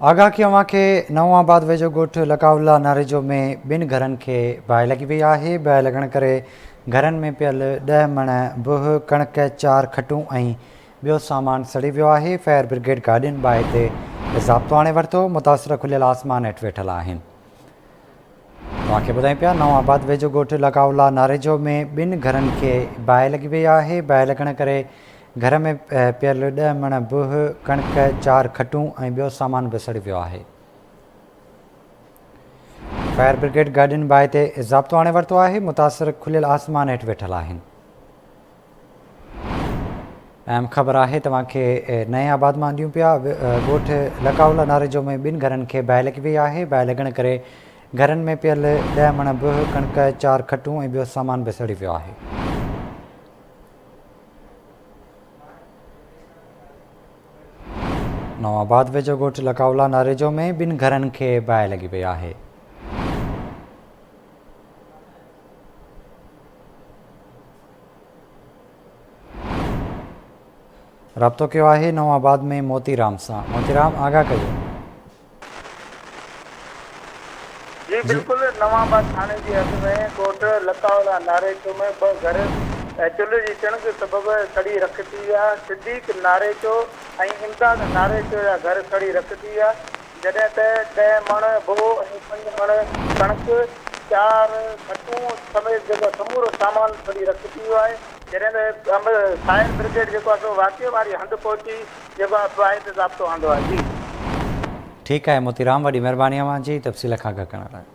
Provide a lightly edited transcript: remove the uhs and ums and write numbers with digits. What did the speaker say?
آگاهه ڪيو اوهان کي نئون آباد ويجهو ڳوٺ لقاء الله ناريجو ۾ ٻن گهرن کي باهه لڳي وئي آهي باهه لڳڻ ڪري گهرن ۾ پيل ڏهه مڻ بهه ڪڻڪ چار کٽون ۽ ٻيو سامان سڙي ويو آهي فائر برگيڊ گاڏين باهه تي ضابطو آڻي ورتو متاثر کليل آسمان هيٺ ويٺل آهن. اوهان کي ٻڌايون پيا نئون آباد ويجهو ڳوٺ لقاء الله ناريجو ۾ ٻن گهرن کي باهه لڳي وئي آهي باهه لڳڻ ڪري گهر ۾ پيل ڏهه مڻ بهه، ڪڻڪ، چار کٽون ۽ ٻيو سامان به سڙي ويو آهي. فائر برگيڊ گاڏين باهه تي ضابطو آڻي ورتو آهي متاثر کليل آسمان هيٺ ويٺل آهن. اهم خبر آهي توهان کي نئين آباد مان ڏيون پيا ڳوٺ لڪاولا ناريجو ۾ ٻن گهرن کي باهه لڳي وئي آهي باهه لڳڻ ڪري گهرن ۾ پيل ڏهه مڻ بهه ڪڻڪ چار کٽون ۽ ٻيو سامان به سڙي ويو آهي. نئون آباد ويجهو ڳوٺ لڪاولا ناريجو ۾ ٻن گهرن کي باهه لڳي وئي آهي. رابطو ڪيو آهي نئون آباد ۾ موتي رام سان موتي رام آگاهه ڪجو. جي بلڪل نئون آباد ٿاڻي جي حد ۾ ڳوٺ لڪاولا ناريچو ۾ ٻه گهر چلهه جي چڻگ سبب سڙي رک ٿي ويا صديق ناريچو ۽ امداد ناريچو جا گهر سڙي رک ٿي ويا جڏهن ته ڏهه مڻ بوهه ۽ پنج مڻ ڪڻڪ، چار کٽون سميت جيڪو سمورو سامان سڙي رک ٿي ويو آهي، جڏهن ته فائر برگيڊ جيڪو آهي سو واقعي واري هنڌ پهچي جيڪو آهي باهه تي ضابطو آندو آهي. جي. ٺيڪ آهي موتي رام وڏي مهرباني اوهان جي تفصيل کان آگاهه ڪرڻ لاء.